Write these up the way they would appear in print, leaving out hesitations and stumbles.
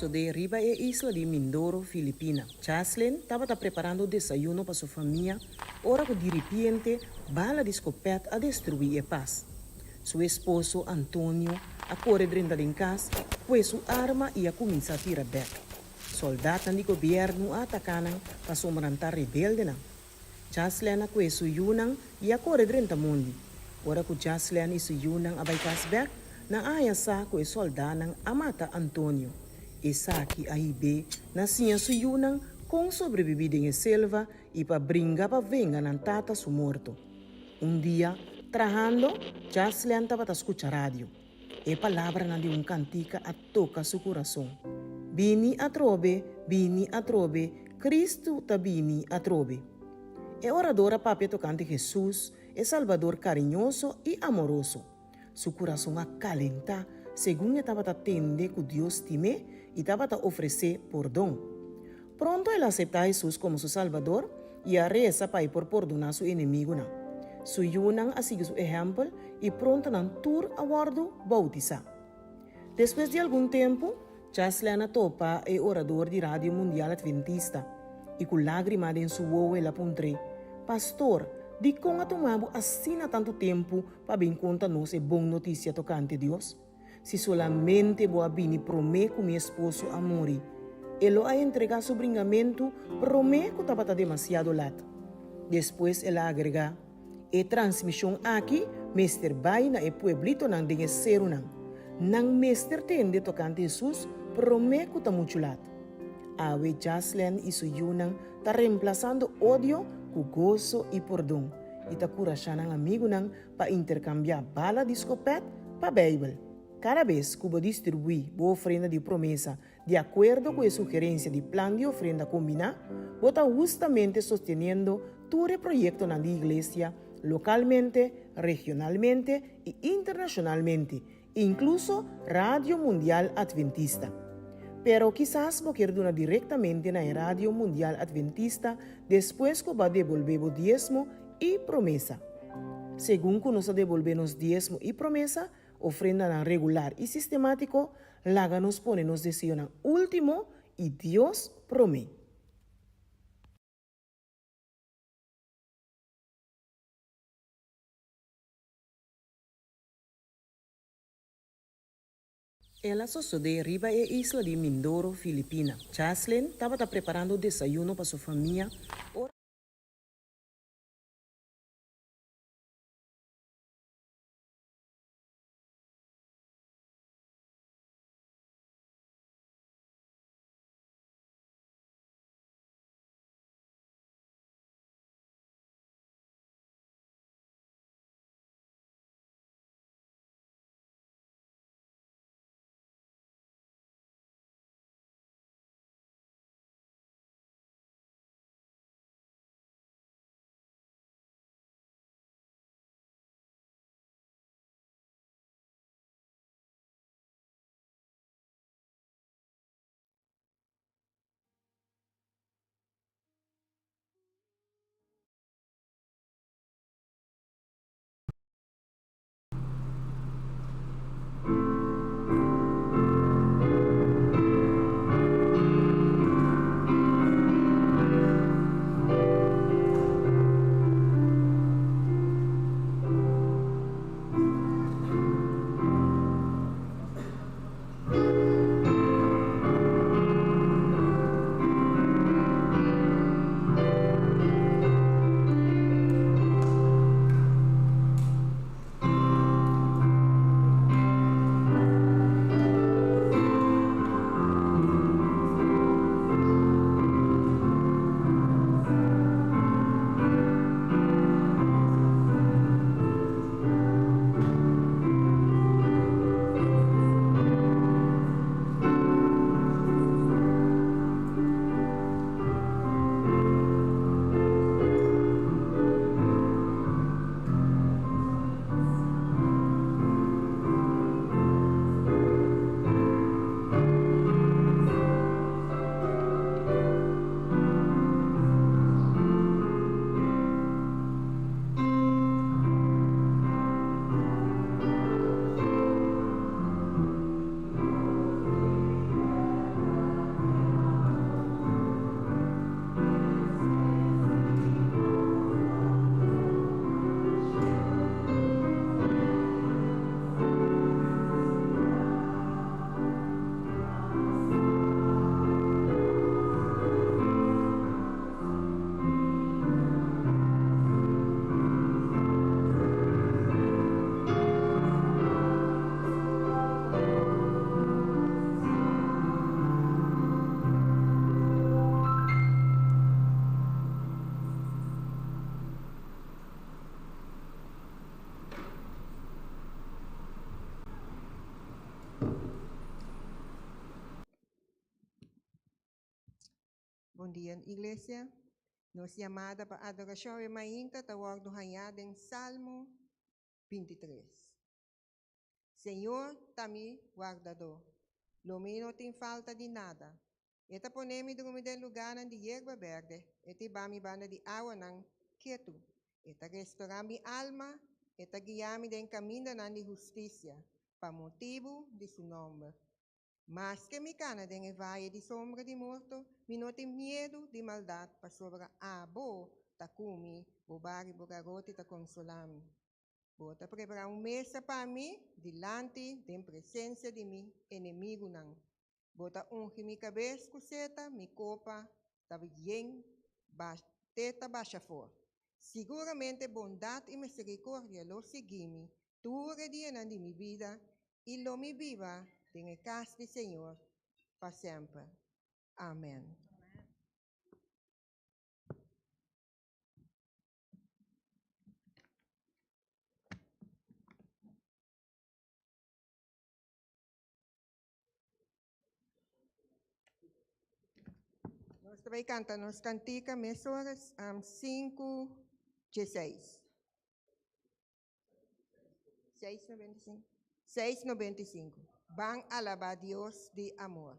sosodé riba e isla di Mindoro, Filipina. Chaslin tabata preparando desayuno pa su famia ora ku diripiente bala di skopèt a destruí e pas. Su esposo, Antonio, a kore drenta den kas, kue su arma i a kuminsá tira bèk. Sòldatnan di gobièrnu a ataká nan pasobra nan ta rebeldenan. Jaslen a kue su yunan i a kore drenta mondi. Ora ku Jaslen i su yunan a bai kas bèk, nan a haña sa ku e sòldánan a mata Antonio. Esaki a hib'é na siña su yunan kon sobrebibí den e selva i pa bringa pa venga nan tata su morto. Un dia, trahando, Jaslen tabata skucha radio. E palabranan di un kantika a toka su kurason. Bini atrobe, bini atrobe, Kristu ta bini atrobe. E orador a papia tokante Hesus, e Salbador kariñoso i amoroso. Su kurason a kalentá segun e tabata tende ku Dios stim'é i tabata ofres'é pordon. Pronto el a aseptá Hesus komo su Salbador i a resa pa e por pordoná su enemigunan. Su yunan a sigui su ehèmpel i pronto nan tur a wòrdu boutisá. Despues di algun tempu, Chaslin a topa e orador di Radio Mundial Adventista i ku lágrima den su wowo el a puntr'é, Pastor, dikon a tuma bo asina tantu tempu pa bin konta nos e bon notisia tokante Dios? Si solamente bo a bini promé ku mi esposo a muri, e lo a entregá su bringamentu promé ku tabata demasiado lat. Despues el a agregá, E transmishon aki mester bai na e pueblitonan den e serunan. Nan mester tende tokante Hesus promé ku ta muchu lat. Awe Jaslen i su yunan ta remplasando odio ku goso i pordon i ta kurashá nan amigunan pa interkambiá bala di skopèt pa Beibel. Kada bes ku bo distribuí bo ofrenda di promesa di akuerdo ku e sugerensia di plan di ofrenda kombiná, bo ta hustamente sosteniendo tur e proyektonan di Iglesia lokalmente, regionalmente i internashonalmente, inkluso Radio Mundial Adventista. Pero kisas bo kier duna direktamente na e Radio Mundial Adventista despues ku bo a debolbé bo diesmo i promesa. Segun ku nos a debolbé nos diesmo i promesa, ofrendanan regular i sistemátiko, laga nos pone nos deseonan último i Dios promé. El a sosodé riba e isla di Mindoro, Filipina. Chaslin tabata preparando desayuno pa su famia ora. Bon dia, iglesia. Nos yamada pa adorashon e mainta ta wòrdu hañá den Salmo 23. Señor ta mi wardadó. Lo mi no tin falta di nada. E ta pone mi drumi den lugánan di yerba bèrdè. E ta hiba mi banda di awanan ketu. E ta restorá mi alma. E ta guia mi den kamindanan di hustisia, pa motibu di su nòmber. Maske mi kana den e vaye di sombra di morto, mi no tin miedu di maldat, pasobra abo ta ku mi, bo bara i bo garoti ta konsolá mi. Bo ta prepará un mesa pa mi dilanti den presensia di mi enemigunan. Bo ta ungi mi kabes ku seta, mi kopa ta yen te ta basha for. Siguramente bondat i miserikordia lo sigui mi tur e dianan di mi bida, i lo mi biba den e kas di Señor pa semper. Amèn. Nos ta bai kanta nos kantika mesora 5 16. 695. 695. Ban alabá Dios di amor.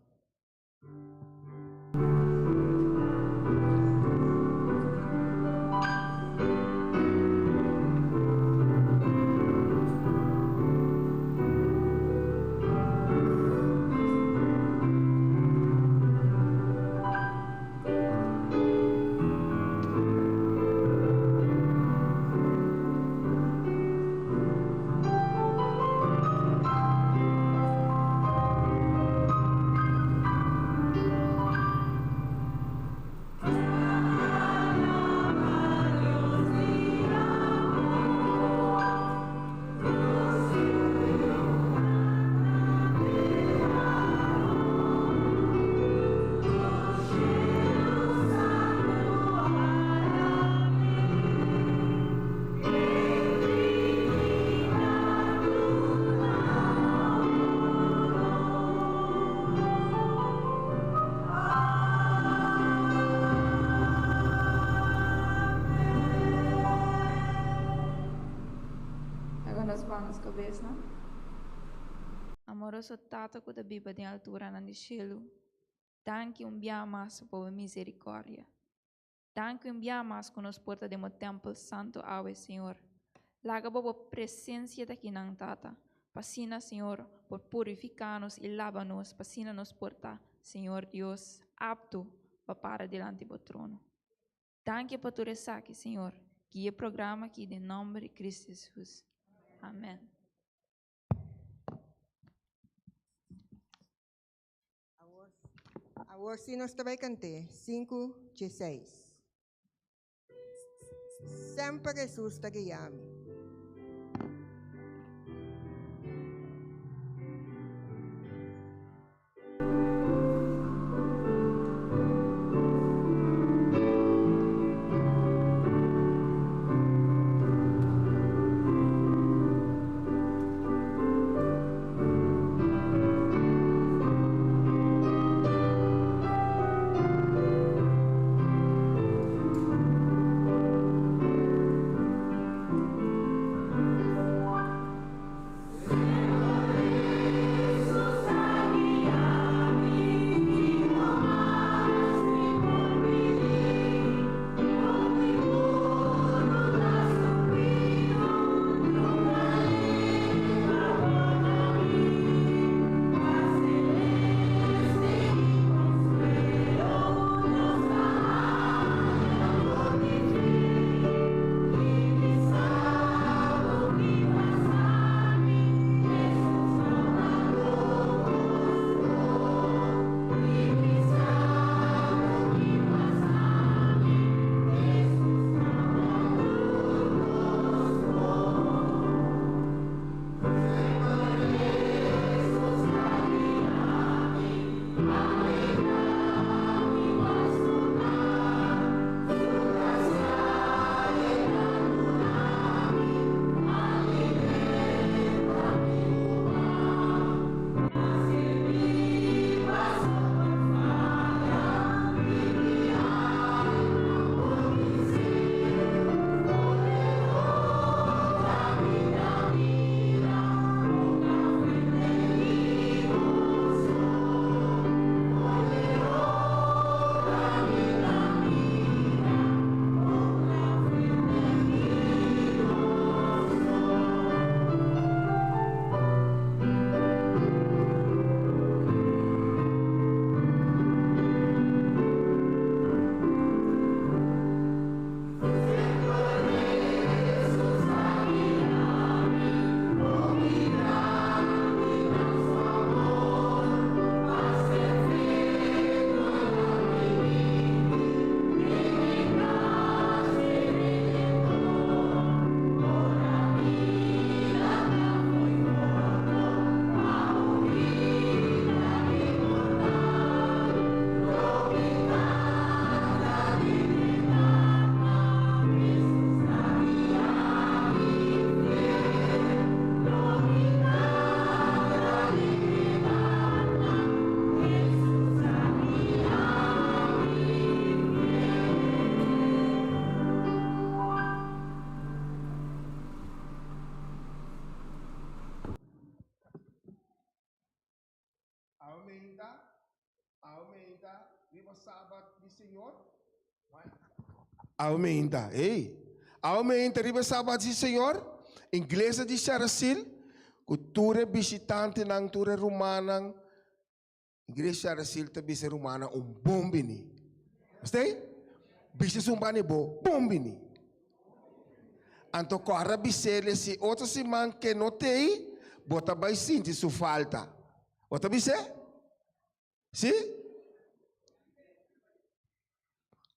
Laga nos baha nos kabesnan. Amoroso Tata ku ta biba den alturanan di shelu, danki un bia mas pa bo miserikòrdia. Danki un bia mas ku nos por ta den bo tèmpel santu awe, Señor. Laga bo bo presensia ta kinan, Tata, pa asina, Señor, por purifiká nos i laba nos, pa asina nos por ta, Señor Dios, apto pa para dilanti bo trono. Danki pa tur esaki, Señor. Guia e programa aki den nòmber di Kristu Hesus. Amèn. Awor si nos ta bai kant'é, sinku djeseis. Semper Hesus ta guia mi. riba Sabat di Señor? Aumenta, hey. Aumenta riba Sabat di Señor. Iglesia di Sharasil, ku tur e bishitantenan, tur e rumannan. Iglesia Sharasil ta bisa e rumannan un bon bini. Esta? Bisa esun bani bo, bon bini. Anto kòrda bis'é si otro siman ke no t'ei, bo ta bai sinti su falta. Bo ta bis'é? Sí?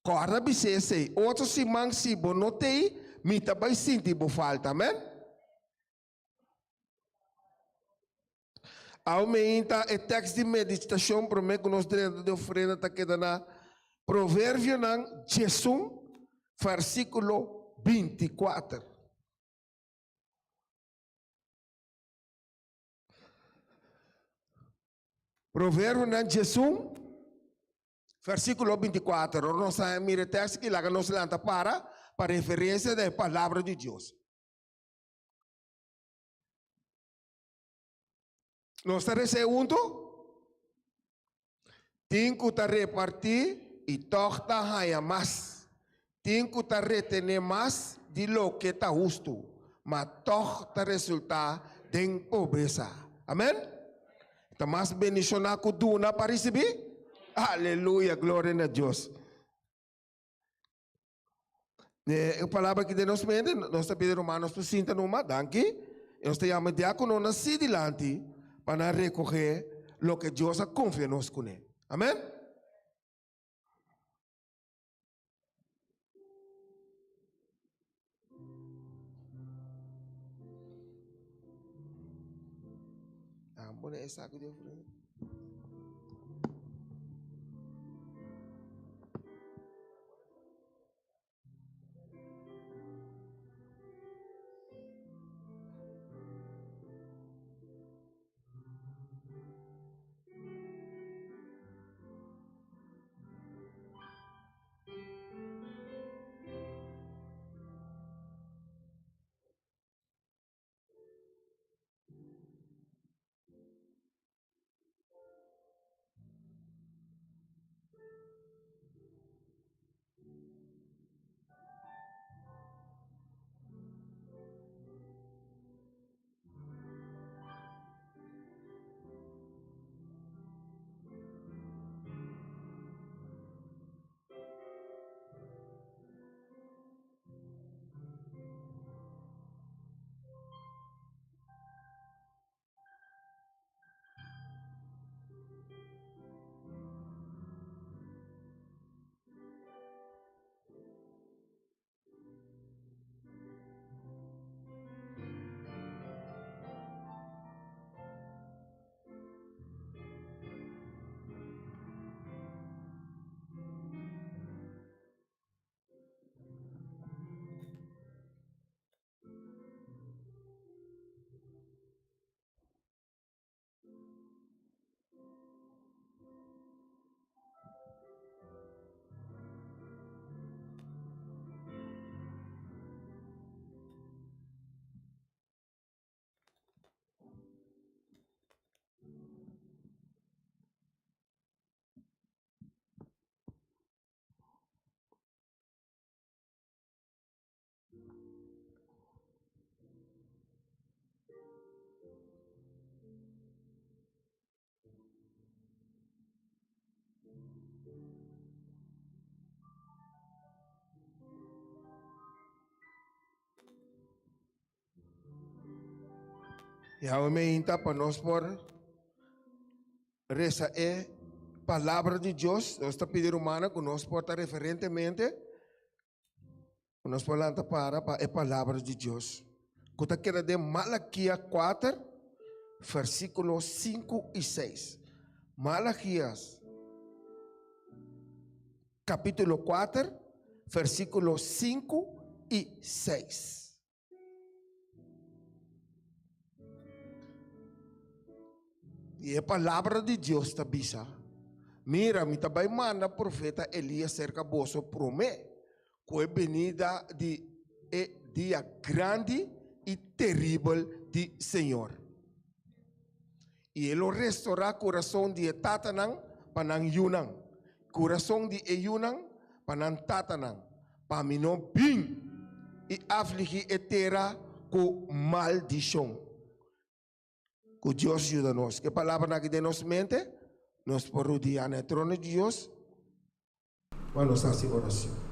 Kòrda bis'é esei, Otro siman si bo no t'ei, mi ta bai sinti bo falta. Amèn? Awe meinta e tèks di meditashon promé ku nos drenta den ofrenda ta keda na Proverbionan 11, versíkulo 24. Proverbionan 11, versíkulo 24. Ora nos a mira e tekst aki, laga nos lanta para pa referensia na e Palabra di Dios. Nos ta resa e huntu? Tin ku ta repartí i tòg ta haña mas. Tin ku ta retené mas di loke ta hustu, ma tòg ta resultá den pobresa. Amèn? Ta mas bendishoná ku duna pa risibí? Aleluya! Gloria na Dios! E palabra aki den nos mente, nos ta pidi rumannan por sinta numa, danki. I nos ta yama e diákononan si dilanti pa nan rekohé loke Dios a konfia nos kuné. Amèn? Ah, pone e saco di ofrenda. Yahweh me inta pa nos por resa e palabra di Dios. Nos ta pidi rumannan ku nos por ta referentemente ku nos por lanta para pa e palabra di Dios ku ta keda den Malakia 4 versíkulo 5 i 6. Malakias kapítulo 4 versíkulo 5 i 6. I e palabra di Dios ta bisa, Mira, mi ta bai manda profeta Elías serka boso promé ku e benida di e dia grandi i teribel di Señor. I e lo restorá kurason di e tatanan pa nan yunan. kurason di e yunan pa nan tatanan, pa mi no bin i afligí e tera ku maldishon. Ku Dios yuda nos. Ku e palabranan aki den nos mente, nos por rudiá na e trono di Dios pa nos hasi orashon.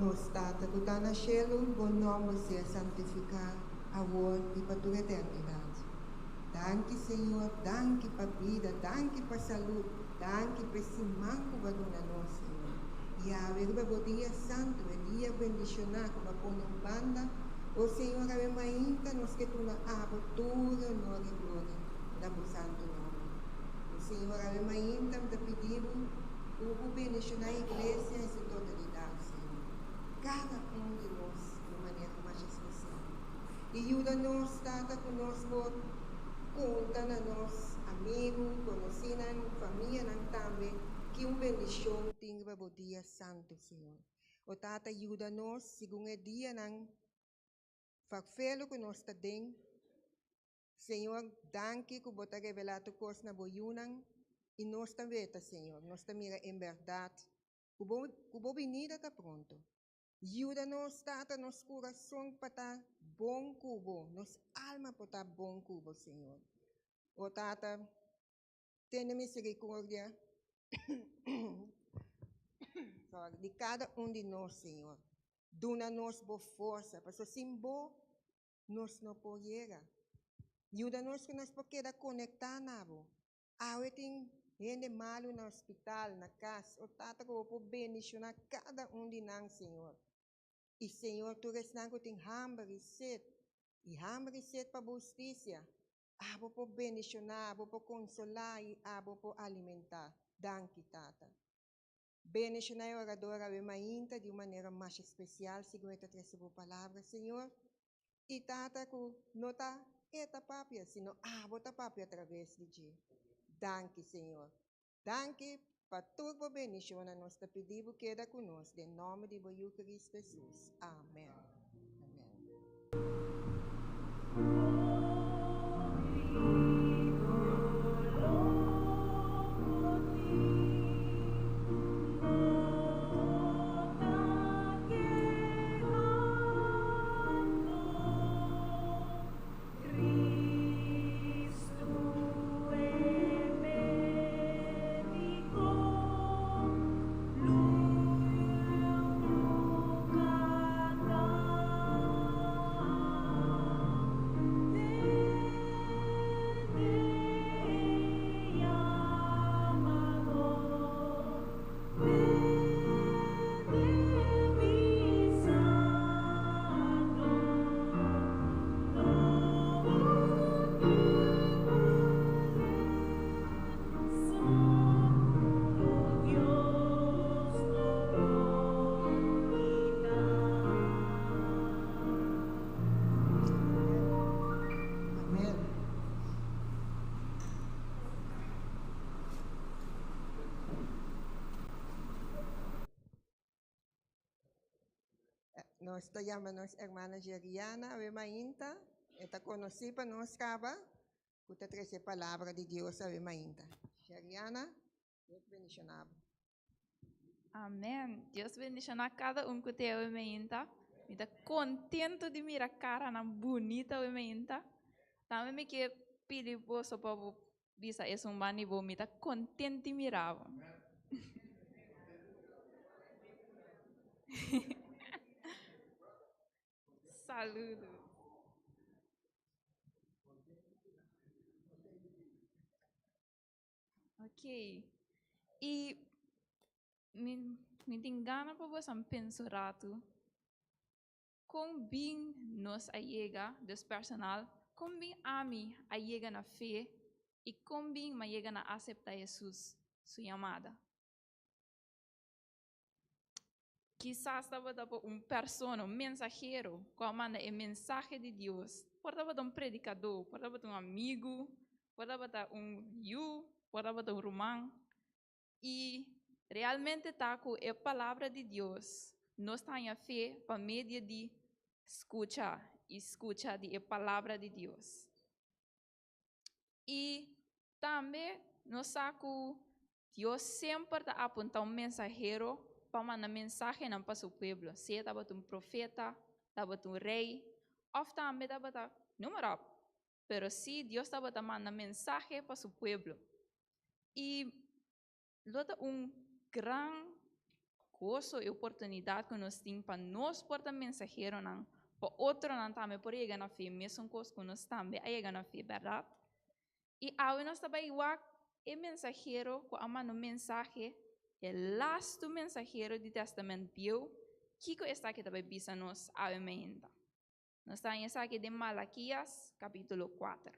Nos Tata ku ta na shelu, bo nòmber sea santifiká, awor i pa tur eternidat. Danki, Señor, danki pa bida, danki pa salud, danki pa e siman ku bo a duna nos, Señor. Yahweh, riba bo dia santu, e dia bendishoná ku bo a pone un banda, o Señor, awe mainta nos ke tuna abo tur e honor i gloria na bo santu nòmber. O Señor, awe mainta mi ta pidi bo ku bo por bendishoná e iglesia en su totalidat, Señor, kada un di nos di un manera masha spesial. I yuda nos, Tata, ku nos por konta na nos amigu, konosínan, famianan tambe, ki un bendishon tin riba bo dia santu, Señor. O Tata, yuda nos segun e dianan farfelu ku nos ta den. Señor, danki ku bo ta revelá tur kos na bo yunan, i nos ta weta, Señor, nos ta mira en bèrdat ku bo ku bo binida ta pronto. Yuda nos, Tata, nos kurason pa ta bon ku bo, nos alma por ta bon ku bo, Señor. O Tata, tene misericordia sorry, di kada un di nos, Señor. Duna nos bo forsa, pasobra sin bo nos no por yega. Yuda nos ku nos por keda konektá na bo. Awe tin hende malu na hospital, na kas. O Tata, ku bo por bendishoná kada un di nan, Señor. I, Señor, tur esnan ku tin hamber i set, i hamber i set pa bo hustisia, abo por bendishoná, abo por konsolá i abo por alimentá. Danki, Tata. Bendishoná e orador awe mainta di un manera masha spesial segun e ta trese bo palabra, Señor. I Tata ku no ta e ta papia, sino abo ta papia atraves di dje. Danki, Señor. Danki pa tur bo bendishonnan. Nos ta pidi bo keda ku nos den nòmber di bo Yu Kristu Hesus. Amen. Amen. Amen. Nos ta yama nos hermana Geriana awe mainta. E ta konosí pa nos kaba ku ta trese palabra di Dios awe mainta. Geriana, Dios bendishoná bo. Amen. Dios bendiciona cada un cu te awe meinta. Mi ta contento di mira caranan bunita awe meinta. Tambe mi ke pidi boso pa bo bisa esun banda di bo, mi ta contento di mira bo. Saludo. Ok. I mi, mi tin gana pa boso pensa un ratu. Kon bin nos a yega, dus personal, kon bin ami a yega na fe i kon bin m'a yega na aseptá Hesus su yamada? Kisas tabata pa un persona, un mensahero ku a manda e mensahe di Dios. Por tabata un predikadó, por tabata un amigu, por tabata un yu, por tabata un ruman. I realmente ta ku e Palabra di Dios nos ta haña fe pa medio di skucha i skucha di e Palabra di Dios. I tambe nos sa ku Dios semper ta apuntá un mensahero pa manda mensahenan pa su pueblo, sea tabata un profeta, tabata un rei, òf tambe tabata, noem maar op. Pero sí Dios tabata manda mensahe pa su pueblo. I lo ta un gran goso i oportunidat ku nos tin pa nos por ta mensaheronan pa otronan tambe por yega na fe mesun kos ku nos tambe a yega na fe, bèrdat? I awe nos ta bai wak e mensahero ku a manda un mensahe, e lastu mensahero di Tèstamènt Bieu, kiko esaki ta bai bisa nos awe mainta. Nos ta haña esaki den Malakias kapítulo kuater.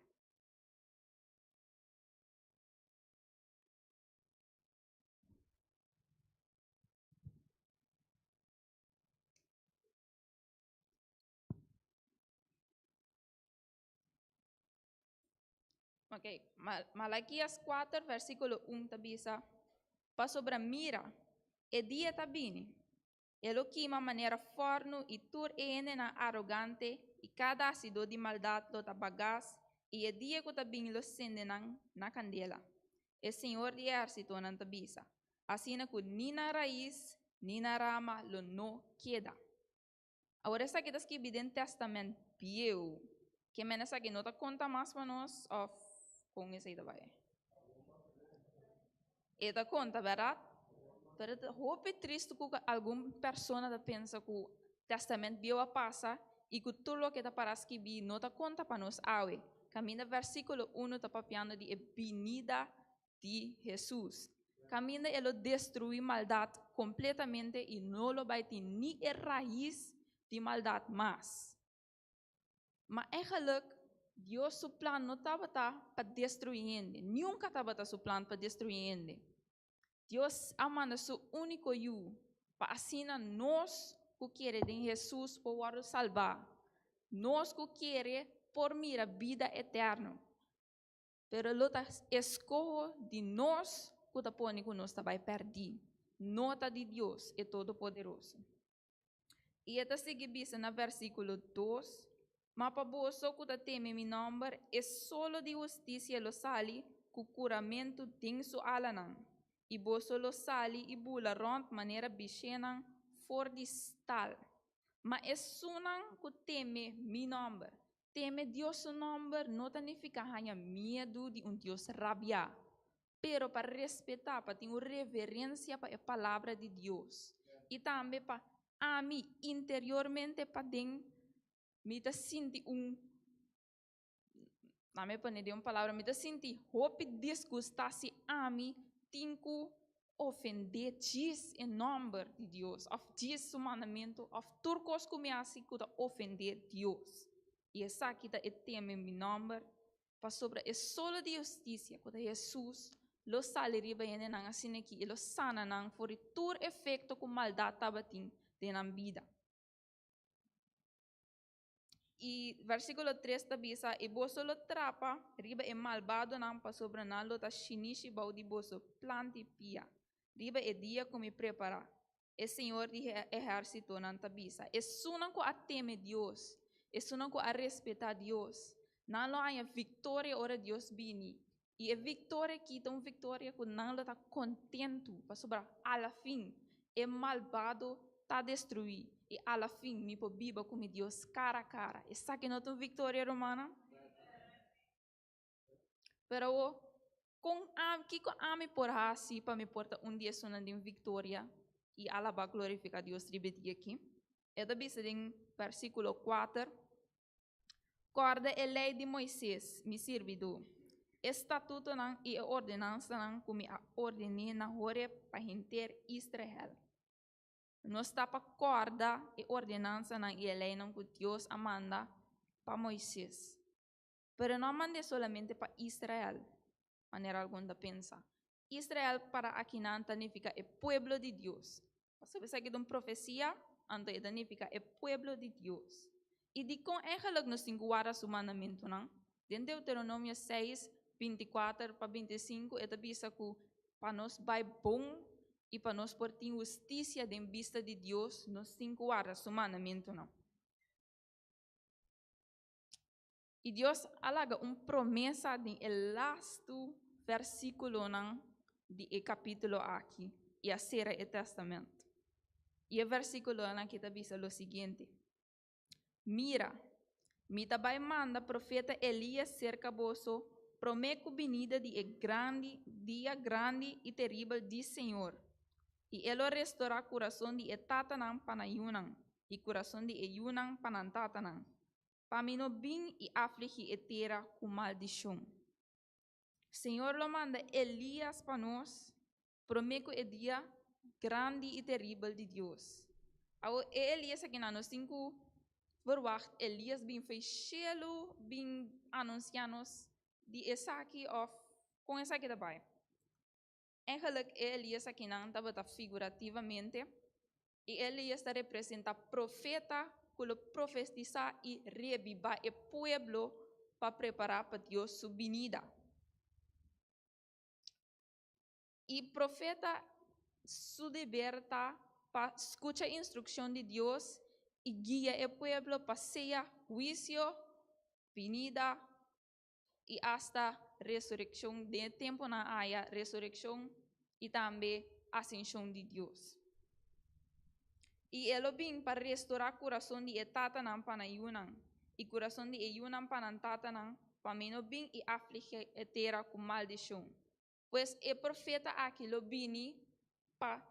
Ok, Malakias 4, versíkulo 1 ta bisa, Pasobra mira, e dia ta bini, e lo kima manera fòrnu i tur e hendenan arogante i kada hasidó di maldat lo ta bagas, i e dia ku ta bini lo sende nan na kandela. E Señor di ehérsitonan ta bisa, asina ku ni nan rais ni nan rama lo no keda. Awor esaki ta skibi den Tèstamènt Bieu. Ke men esaki no ta konta mas pa nos òf kon esei ta bai? E ta konta, bèrdat? Pero ta hopi tristu ku algun persona ta pensa ku Tèstamènt Bieu a pasa i ku tur loke ta pará skibí no ta konta pa nos awe. Kaminda vèrsikulo unu ta papiando di e binida di Hesus. Kaminda e lo destruí maldat kompletamente i no lo bai tin ni e rais di maldat mas. Ma eigenlijk, Dios su plan no tabata pa destruí hende. Nunka tabata su plan pa destruí hende. Dios a manda su úniko Yu pa asina nos ku kere den Hesus por wòrdu salbá. Nos ku kere por mira bida eterno. Pero lo ta eskoho di nos ku ta pone ku nos ta bai pèrdí, no ta di Dios, e Todopoderoso. I e ta sigui bisa na versíkulo dos, Ma pa boso ku ta teme mi nòmber, e solo di hustisia lo sali ku kuramentu den su alanan, i boso lo sali i bula rònt manera bishénan for di stal. Ma esunnan ku teme mi nòmber, Teme Dios su nòmber no ta nifiká haña miedu di un Dios rabiá, pero pa respetá, pa tin un reverensia pa e Palabra di Dios i tambe pa ami interiormente paden mi ta sinti un, laat mi pone den un palabra, mi ta sinti hopi disgustá si ami tin ku ofendé djis e nòmber di Dios òf djis su mandamentu òf tur kos ku mi hasi ku ta ofendé Dios. I esaki ta e teme mi nòmber, pasobra e solo di hustisia, ku ta Hesus, lo sali riba hendenan asin'akí i lo sana nan for di tur efekto ku maldat tabatin den nan bida. I versíkulo tres ta bisa, I boso lo trapa riba e malbadonan, pasobra nan lo ta shinishi bou di boso plant'i pia, riba e dia ku mi prepará, e Señor di ehérsitonan ta bisa. Esunnan ku a teme Dios, esunnan ku a respetá Dios, nan lo haña viktoria ora Dios bini. I e viktoria akí ta un viktoria ku nan lo ta kontentu, pasobra alafin. E malbado ta destruí i alafin mi por biba ku mi Dios kara a kara. Esaki no ta un viktoria, rumannan? Pero awor, kon ami, kiko ami por hasi pa mi por ta un di esunnan den viktoria i alabá glorifiká Dios riba e dia akí? E ta bisa den versíkulo kuater, Kòrda e lei di Moises, mi sirbidó, e statutonan i e ordenansanan ku mi a ordené na Horeb pa henter Israel. Nos ta pa kòrda e ordenansanan i e leinan ku Dios a manda pa Moises. Pero e no a mand'é solamente pa Israel, manera algun ta pensa. Israel para akinan ta nifiká e pueblo di Dios. Pasobra esaki ta un profesia, anto e ta nifiká e pueblo di Dios. I dikon eigenlijk nos tin ku warda su mandamentunan? Den Deuteronomio seis, 24 pa 25 e ta bisa ku pa nos bai bon i pa nos por tin hustisia den bista di Dios, nos tin ku warda su mandamentunan. I Dios a laga un promesa den e lastu versíkulonan di e kapítulo aki i a sera e Tèstamènt. I e versíkulonan aki ta bisa lo siguiente, Mira, mi ta bai manda profeta Elías serka boso promé ku binida di e grandi dia grandi i teribel di Señor, i e lo restorá kurason di e tatanan pa nan yunan, i kurason di e yunan pa nan tatanan, pa mi no bin i afligí e tera ku maldishon. Señor lo manda Elías pa nos promé ku e dia grandi i teribel di Dios. Awor e Elías akinan nos tin ku verwagt Elías bin fei shelu bin anunsiá nos di esaki òf kon esaki ta bai? Eigenlijk e Elías akinan tabata figurativamente i Elías ta representá profeta ku lo profetisá i rebibá e pueblo pa prepará pa Dios su binida. I profeta su deber ta pa skucha instrukshon di Dios i guia e pueblo pa sea huisio, binida i asta resurekshon den e tempunan aya, resurekshon i tambe asenshon di Dios. I e lo bin pa restorá kurason di e tatanan pa nan yunan, i kurason di e yunan pa nan tatanan, pa mi no bin i afligí e tera ku maldishon. Pues e profeta aki lo bini pa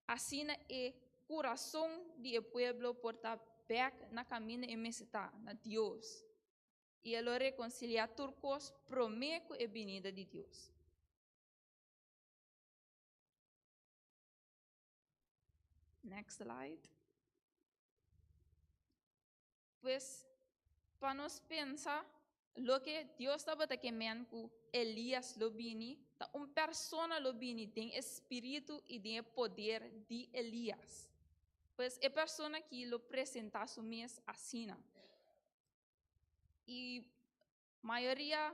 asina e kurason di e pueblo por ta bèk na kaminda e mester ta, na Dios. I e lo rekonsiliá tur kos promé ku e binida di Dios. Next slide. Pues, pa nos pensa loke Dios tabata ke men ku Elias lo bini, ta un persona lo bini den e spiritu i den e poder di Elias. Pues e persona aki lo presentá su mes asina. I mayoria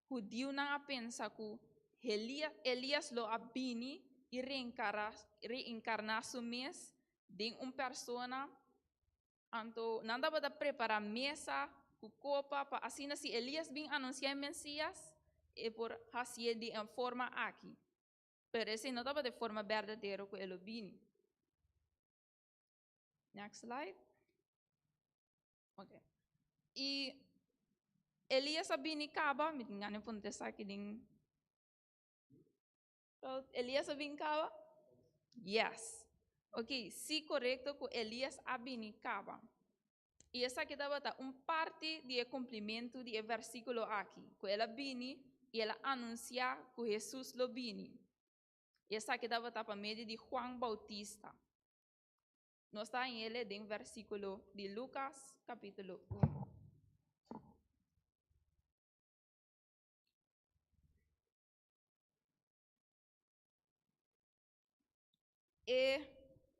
hudiunan a pensa ku Elias lo a bini i reenkarná su mes den un persona. Anto nan tabata prepará mesa ku kopa pa asina si Elias bin anunsiá e Mesias, e por hasié di e forma aki. Pero esei no tabata e forma berdadero ku e lo bini. Next slide. Okay. I Elias a bini kaba, mi tin gana di punta esaki den. Elias a bini kaba? Yes. Ok, si korekto ku Elias a bini kaba. I esaki tabata un parti di e kumplimentu di e versíkulo aki, ku el a bini i el a anunsiá ku Hesus lo bini. I esaki tabata pa medio di Juan Bautista. Nos ta hañ'el den versíkulo di Lukas kapítulo un. E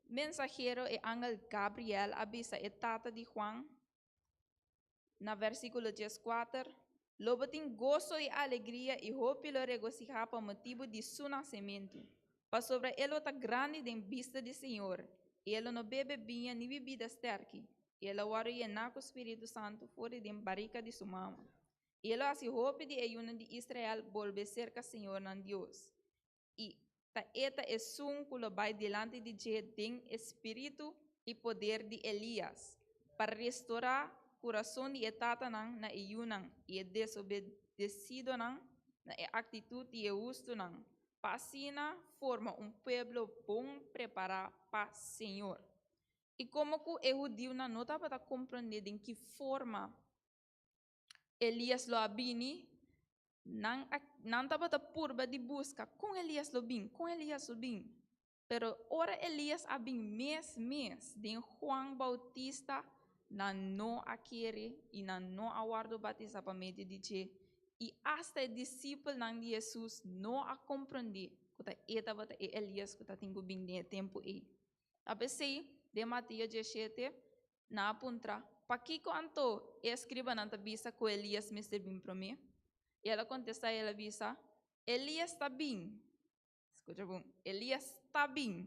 mensahero, e angel Gabriel, a bisa e tata di Juan na versíkulo 14, Lo bo tin goso i alegria i hopi lo regosihá pa motibu di su nasementu, pasobra e lo ta grandi den bista di Señor, i e lo no bebe biña ni bibida stèrki, i e lo wòrdu yená ku Spiritu Santu for di den barika di su mama. I e lo hasi hopi di e yunan di Israel bolbe serka Señor nan Dios. I. Ta e ta esun ku lo bai dilanti di dje den e spiritu i poder di Elias, pa restorá kurason di e tatanan na e yunan i e desobedesidonan na e aktitut di e hustunan, pa asina forma un pueblo bon prepará pa Señor. I komo ku e hudiunan no tabata komprondé den ki forma Elias lo a bini, nan a, nan tabata purba di buska kon Elias lo bin, kon Elias lo bin. Pero ora Elias a bin mes mes den Juan Bautista, nan no a kere i nan no a wòrdu batisá pa medio di dje. I asta e disipelnan di Hesus no a komprondé ku ta e tabata e Elias ku ta tin ku bin den e tempu ei. Ta p'esei, den Mateo 17, Nan a puntra, Pakiko anto e eskribanan ta bisa ku Elias mester bin promé? I el a kontestá i el a bisa, Elias ta bin, skucha bon, Elias ta bin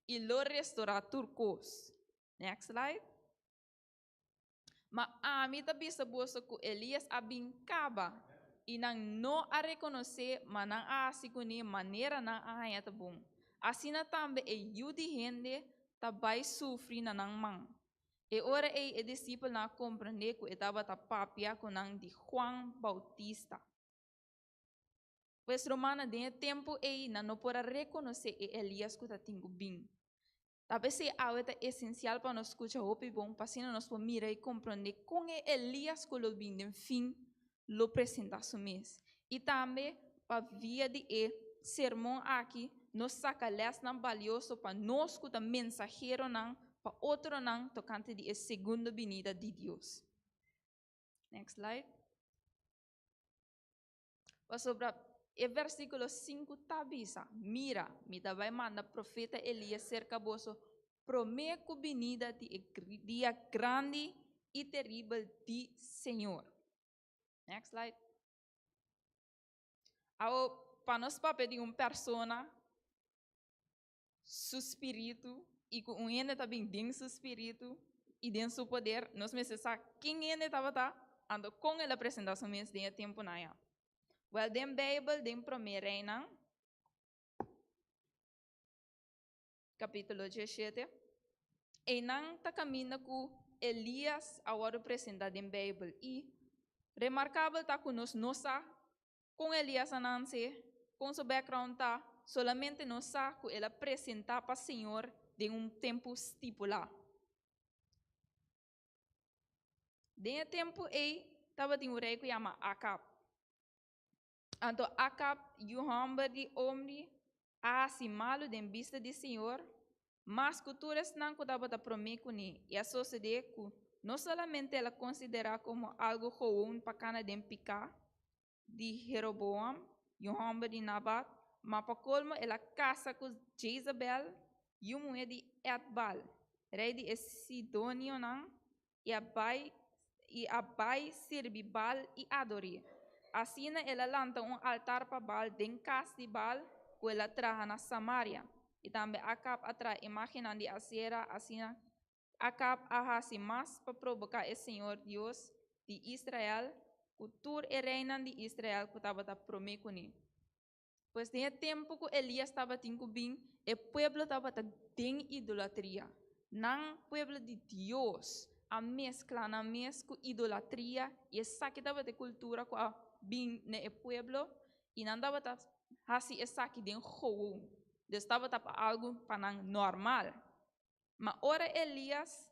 i lo restorá tur kos. Next slide. Ma ami ta bisa boso ku Elias a bin kaba, i nan no a rekonosé, ma nan a hasi kuné manera nan a haña ta bon. Asina tambe e Yu di hende ta bai sufri na nan man. E ora ei e disipelnan a komprendé ku e tabata papia ku nan di Juan Boutista. Pues rumannan, den e tempu ei nan no por a rekonosé e Elias ku ta tin ku bin. Ta p'esei awe ta esensial pa nos skucha hopi bon pa asina nos por mira i komprendé kon e Elias ku lo bin den fin lo presentá su mes. I tambe pa via di e sermon aki nos saka lèsnan balioso pa nos ku ta mensaheronan pa otronan tokante di e segundo binida di Dios. Next slide. Pasobra e versíkulo 5 ta bisa, Mira, mi ta bai manda profeta Elías serka boso promé ku binida di e dia grandi i teribel di Señor. Next slide. Awo, pa nos papia di un persona, su spiritu, i ku un hende ta bin den su spiritu i den su poder, nos mester sa ken hende tabata, anto kon el a presentá su mes den e tempunan ya. Wèl, den Beibel, den Promé Reinan, kapítulo 17, einan ta kaminda ku Elías a wòrdu presentá den Beibel. I remarkabel ta ku nos no sa kon Elías a nanse, kon su background ta, solamente nos sa ku el a presentá pa Señor den un tempu stipulá. Den e tempu ei tabatin un rei ku yama Akab. Anto Akab, yu hòmber di Omri, a hasi malu den bista di señor, mas ku tur esnan ku tabata promé kuné. I a sosodé ku no solamente el a konsiderá komo algu gowon pa kana den piká di Jeroboam, yu hòmber di Nabat, ma pa kolmo el a kasa ku Jezabel, yu muhé di Etbal, rei di e sidonionan, i a bai i a bai sirbi Baal i ador'é. Asina el a lanta un altar pa Baal den kas di Baal ku el a traha na Samaria. I tambe Akab a traha imágennan di Asera. Asina Akab a hasi mas pa proboká e señor Dios di Israel ku tur e reinan di Israel ku tabata promé kuné. Pues den e tempu ku Elias tabatin ku bin, e pueblo tabata den idolatria. Nan pueblo di Dios a meskla nan mes ku idolatria i esaki tabata e kultura ku a bin na e pueblo i nan tabata hasi esaki den gowon. Dus tabata pa algu pa nan normal. Ma ora Elias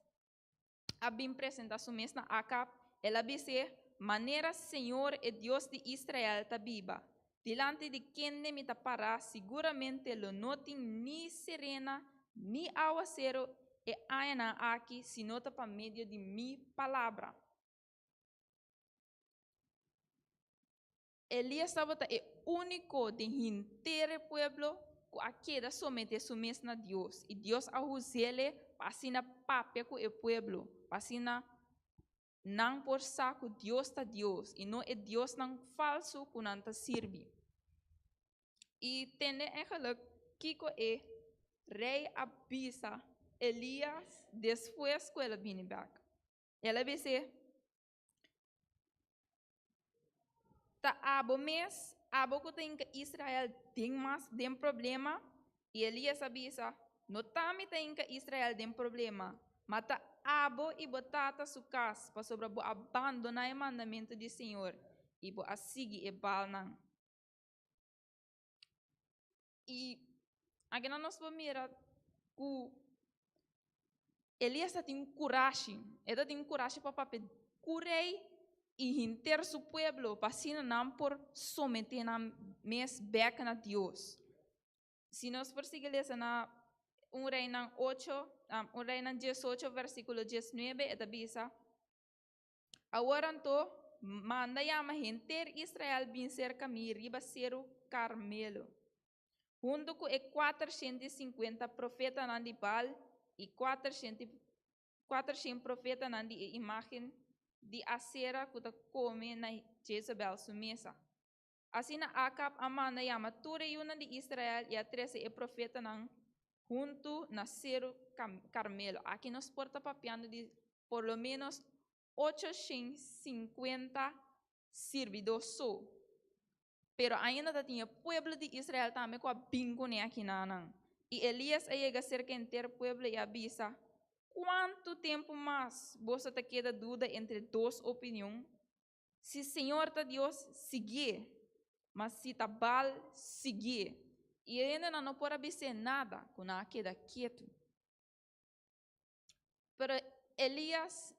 a bin presentá su mes na Akab, el a bis'é, Manera señor e Dios di Israel ta biba, dilanti di kende mi ta pará, siguramente lo no tin ni serena ni awaseru e añanan aki si no ta pa medio di mi palabra. Elías tabata e úniko den henter e pueblo ku a keda someté su mes na Dios, i Dios a hus'é pa asina papia ku e pueblo, pa asina nan por sa ku Dios ta Dios i no e diosnan falsu ku nan ta sirbi. I tende eigenlijk kiko e rei a bisa Elías despues ku el a bini bèk. El a bis'é, Ta abo mes, abo ku ta hinka Israel den mas den problema. I Elias a bisa, No ta mi ta hinka Israel den problema, ma ta abo i bo tata su kas, pasobra bo a bandoná e mandamentu di señor i bo a sigui e Baalnan. I akinan nos por mira ku Elias ta tin kurashi, e ta tin kurashi pa papia ku rei i henter su pueblo pa asina nan por someté nan mes bèk na Dios. Si nos por sigui lesa na 1 Reinan 8, 1 Reinan 18 versíkulo 19, e ta bisa, Awor anto, manda yama henter Israel bin serka mi riba Seru Karmelo, huntu ku e 450 profetanan di Baal i 400 profetanan di e imágen di Asera ku ta kome na Jezabel su mesa. Asina Akab a manda yama tur e yunan di Israel i a trese e profetanan huntu na Seru Karmelo. Aki nos por ta papiando di por lo ménos 850 sirbidó so. Pero ainda ta tin e pueblo di Israel tambe ku a bin kuné akinanan. I Elias a yega serka henter pueblo i a bisa, Kuantu tempu mas boso ta keda duda entre dos opinion? Si Señor ta Dios, siguié, ma si ta Baal, siguié. I e hendenan no por a bis'é nada, ku nan a keda ketu. Pero Elias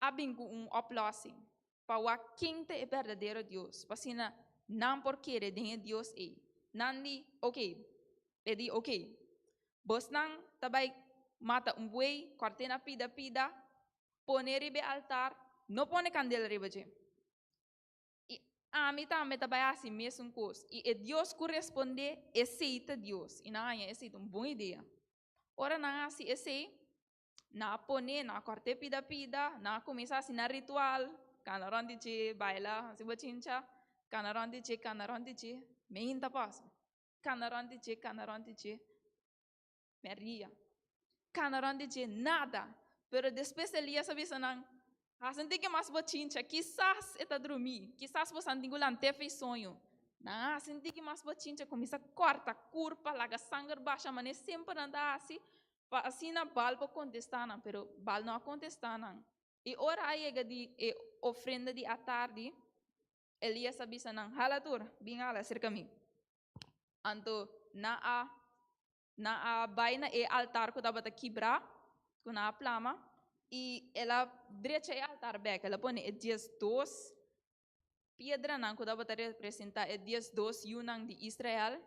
a bin ku un oplossing pa wak ken ta e berdadero Dios, pa asina nan por kere den e Dios ei. Nan di, Oké. E di, Oké, bosnan ta bai mata un buey, kòrt'é na pida pida, Pone riba e altar, no pone kandela riba dje. I ami tambe ta bai hasi mesun kos. I e Dios ku respondé, esei ta Dios. I nan haña esei ta un bon idea. Ora nan hasi esei, nan a pone, nan a kòrt'é pida pida, nan a kuminsá hasi nan ritual, kana rònt di dje, baila, hasi bochincha, kana rònt di dje, kana rònt di dje, meinta pasa. Kana rònt di dje, kana rònt di dje. Maria. Kana rond di dje, nada. Pero despues Elias a bisa nan, Hasi un tiki mas bochincha, kisas e ta drumí, kisas bosan tin ku lant'é fei soño. Nan a hasi un tiki mas bochincha, kuminsá kòrta kurpa, laga sanger basha, manera semper nan ta hasi, pa asina Baal por kontestá nan. Pero Baal no a kontestá nan. I ora a yega di e ofrenda di atardi, Elias a bisa nan, Hala tur, bin hala serka mi. Anto nan a nan a bai na e altar ku tabata kibrá, ku nan a plama, i el a drecha e altar bèk. El a pone e 12 piedranan ku tabata representá e 12 yunan di Israel.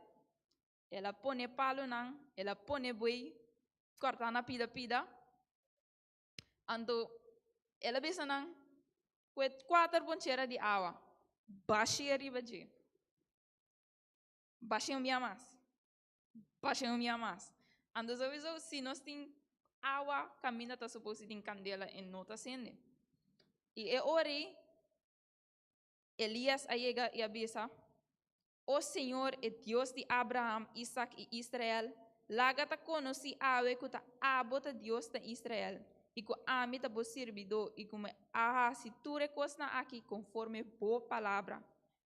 El a pone palunan, el a pone buey kòrtá na pida pida. Anto el a bisa nan, Ku e kuater bonchera di awa, bash'é riba dje. Bash'é un bia mas. Bash'é un bia mas. Anto souiso si nos tin awa kaminda ta supos di tin kandela e no ta sende. I e ora ei Elias a yega i a bisa, O Señor, e Dios di Abraham, Isak i Israel, laga ta konosí awe ku ta abo ta Dios na Israel, i ku ami ta bo sirbidó i ku mi a hasi tur e kosnan aki konforme bo palabra.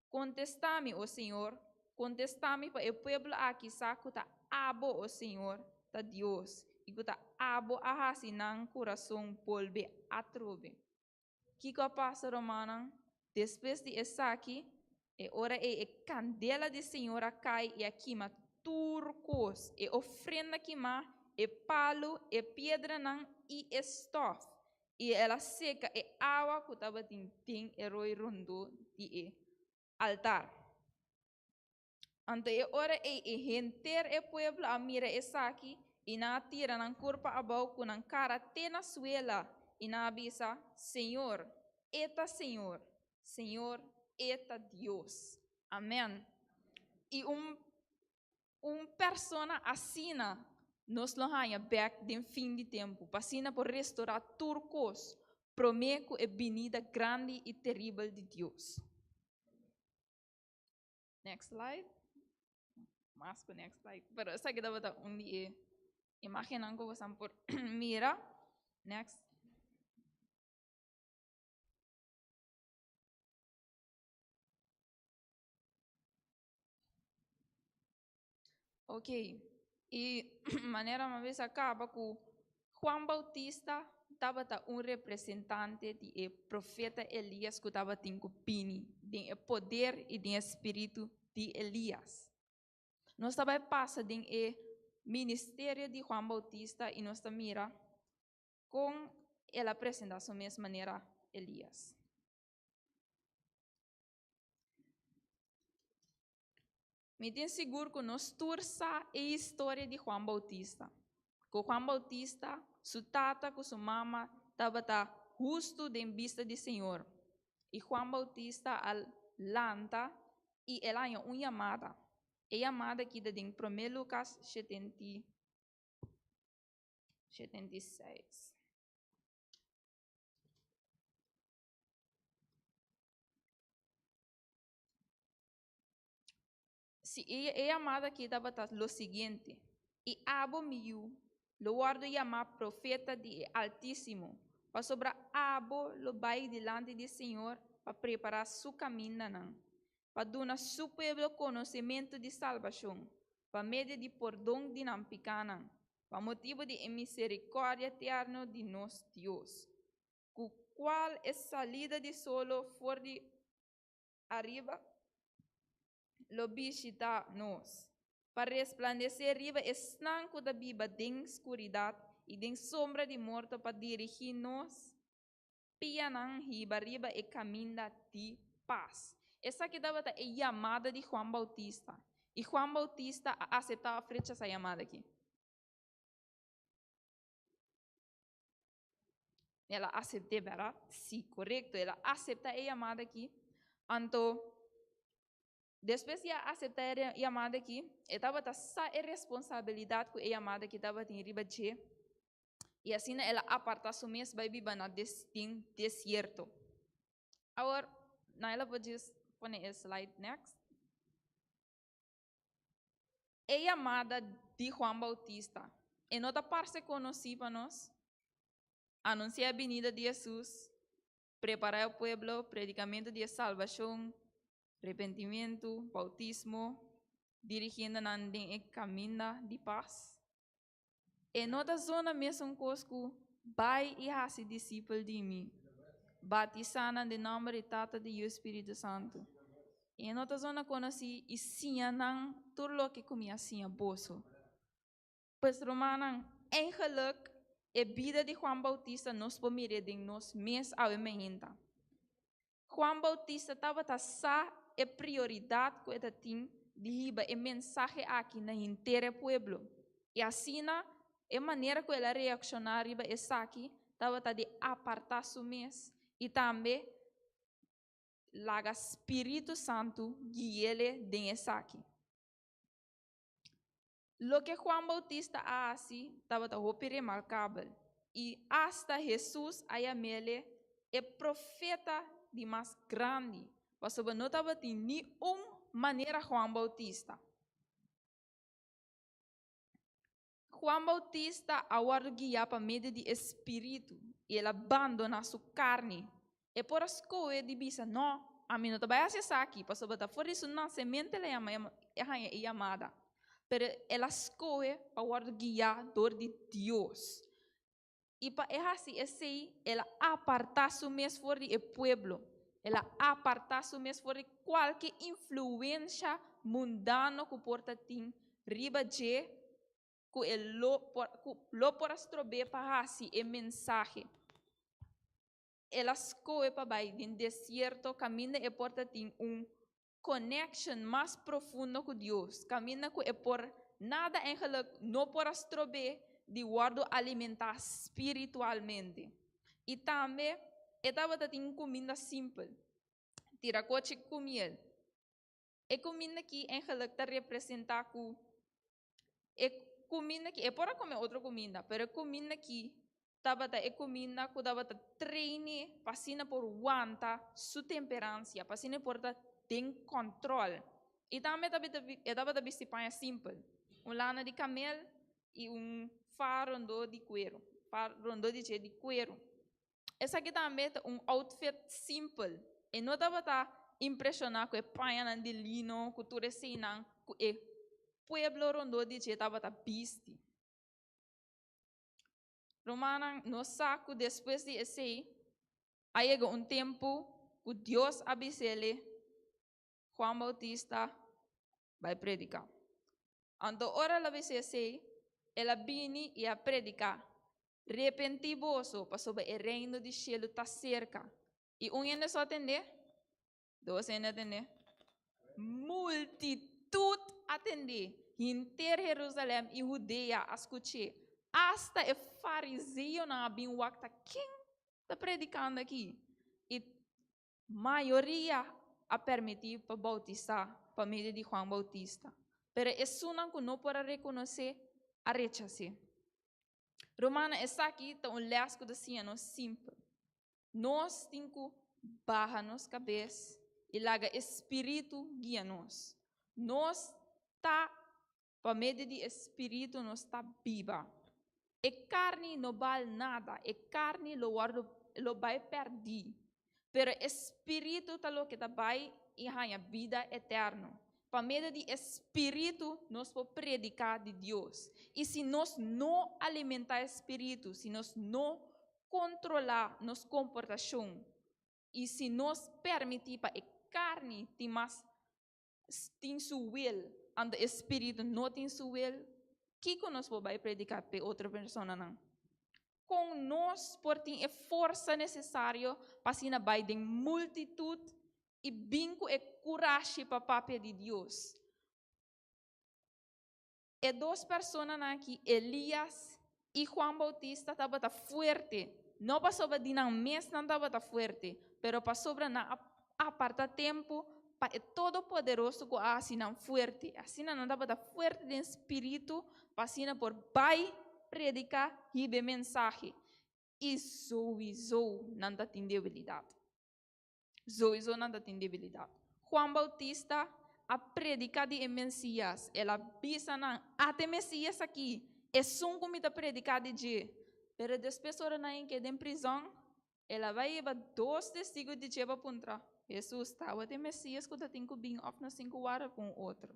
Kontestá mi, o Señor, kontestá mi pa e pueblo aki sa ku ta abo, o Señor, ta Dios, i ku ta abo a hasi nan kurason bolbe atrobe. Kiko a pasa, rumannan? Despues di esaki, e ora ei e kandela di Señor a kai i a kima tur kos, e ofrenda kimá, e palu, e piedranan i e stòf, i el a seka e awa ku tabatin den e roi rondó di e altar. Anto e ora ei e henter e pueblo a mira esaki, i nan a tira nan kurpa abou ku nan kara te na suela, i nan a bisa, Señor, e ta Señor! Señor, e ta Dios! Amèn. I un un persona asina nos lo haña bèk den fin di tempu, pa asina por restorá tur kos promé ku e binida grandi i teribel di Dios. Next slide. Mas ku next slide. Pero esaki tabata un di e imágennan ku bosan por mira. Next. Ok. I manera mi a bisa kaba ku Juan Bautista tabata un representante di e profeta Elias ku tabatin ku bini den e poder i den e spiritu di Elias. Nos ta bai pasa den e ministerio di Juan Bautista i nos ta mira kon el a presentá su mes manera Elias. Mi tin sigur ku nos tur sa e historia di Juan Bautista. Ku Juan Bautista, su tata ku su mama tabata hustu den bista di Señor. I Juan Bautista a lanta i el a haña un yamada. E yamada aki ta den Promé Lukas 76. Si e e yamada aki tabata lo siguiente, I abo, mi yu, lo wòrdu yamá profeta di e Altísimo, pasobra abo lo bai dilanti di Señor pa prepará su kamindanan, pa duna su pueblo konosementu di salbashon, pa medio di pordon di nan pikánan, pa motibu di e miserikòrdia tierno di nos Dios, ku kual e salida di solo for di ariba lo bishitá nos, pa resplandesé riba esnan ku ta biba den skuridat i den sombra di morto pa dirigí nos pianan hiba riba e kaminda di pas. Esaki tabata e yamada di Juan Bautista, i Juan Bautista a aseptá òf rechasá e yamada akí? El a asept'é, bèrdat? Sí, korekto, el a aseptá e yamada akí. Anto, despues di a aseptá e yamada akí, e tabata sa e responsabilidat ku e yamada akí tabatin riba dje, i asina el a apartá su mes bai biba na den desierto. Awor, Naila por djis pone e slide next. E yamada di Juan Bautista, e no ta parse konosí pa nos? Anunsiá e binida di Hesus, prepará e pueblo, predikamentu di e salbashon, repentimentu, boutismo, dirigiendo nan den e kaminda di pas. E no ta zona mesun kos ku bai i hasi disipel di mi, batisá nan den nòmber di Tata, di Yu i Spiritu Santu. E no ta zona konosí i siña nan tur loke ku mi a siña boso. Pues rumannan, eigenlik e bida di Juan Bautista nos por mir'é den nos mes awe meinta. Juan Bautista tabata sa e prioridat ku e ta tin di hiba e mensahe aki na henter e pueblo. I asina, e manera ku el a reakshoná riba esaki tabata di apartá su mes i tambe laga spiritu santu gui'ele den esaki. Loke Juan Bautista a hasi tabata hopi remarkabel, i asta Hesus a yam'ele e profeta di mas grandi, pasobra no tabatin ni un manera Juan Bautista. Juan Bautista a wòrdu guiá pa medio di e spiritu, i el a bandoná su karni. E por a skohe di bisa, No, ami no ta bai hasi esaki, pasobra ta for di su nasementu el a yama, e haña e yamada. Pero el a skohe pa wòrdu guiá dor di Dios. I pa e hasi esei, el a apartá su mes for di e pueblo. El a apartá su mes for di kualke influensha mundano ku por ta tin riba dje ku e lo por, ku lo por a strob'é pa hasi e mensahe. El a skohe pa bai den desierto kaminda e por ta tin un connection mas profundo ku Dios, kaminda ku e por nada eigenlijk no por a strob'é di wòrdu alimentá spiritualmente. I tambe e tabata tin un kuminda simpel, tirakochi ku miel. E kuminda aki eigenlijk ta representá ku e kuminda aki, e por a kome otro kuminda, pero e kuminda aki tabata e kuminda ku tabata train'é pa asina por wanta su temperansia, pa asina e por ta den kòntròl. I tambe e tabata bisti paña simpel, un lana di kamel i un fa rondó di kueru, fa rondó di dje di kueru. Esaki tambe ta un outfit simpel. E no tabata impreshoná ku e pañanan di lino, ku tur eseinan ku e. pueblo rondó di dje tabata bisti. Rumannan, nos sa ku despues di esei a yega un tempu ku Dios a bis'ele, Juan Bautista, bai prediká. Anto ora el a bisa esei, el a bini i a prediká, Repentí boso, pasobra e reino di shelu ta serka. I un hende so a tend'é? Dos hende a tend'é? Multitut a tend'é. Henter Herusalèm i Hudea a skuch'é. Asta e fariseonan a bin wak ta ken ta predikando aki. I mayoria a permití pa boutisá pa medio di Juan Boutista. Pero esunnan ku no por a rekonosé a rechas'é. Rumannan, esaki ta un lès ku ta siña nos simpel. Nos tin ku baha nos kabes i laga e spiritu guia nos. Nos ta, pa medio di e spiritu nos ta biba. E karni no bal nada, e karni lo wòrdu, lo bai pèrdí. Pero e spiritu ta loke ta bai i haña bida eterno. Pa medio di e spiritu nos por prediká di Dios. I si nos no alimentá e spiritu, si nos no kontrolá nos komportashon i si nos permití pa e karni tin mas tin su wil, anto e spiritu no tin su wil, kiko nos por bai prediká p'e otro personanan? Kon nos por tin e forsa nesesario pa asina bai den multitut i bin ku e kurashi pa papia di Dios? E dos personanan aki, Elias i Juan Bautista, tabata fuerte, no pasobra di nan mes nan tabata fuerte, pero pasobra nan a aparta tempu pa e Todopoderoso ku a hasi nan fuerte. Asina nan tabata fuerte den spiritu pa asina por bai prediká hiba e mensahe. I souiso nan ta tin debilidat. Souiso nan ta tin debilidat. Juan Bautista a prediká di e Mesias. El a bisa nan, Ata e Mesias aki, esun ku mi ta prediká di dje. Pero despues ora nan a keda den prizòn, el a bai hiba dos testigu di dje pa puntra, Hesus, tabata e Mesias ku ta tin ku bin òf nos tin ku warda pa un otro?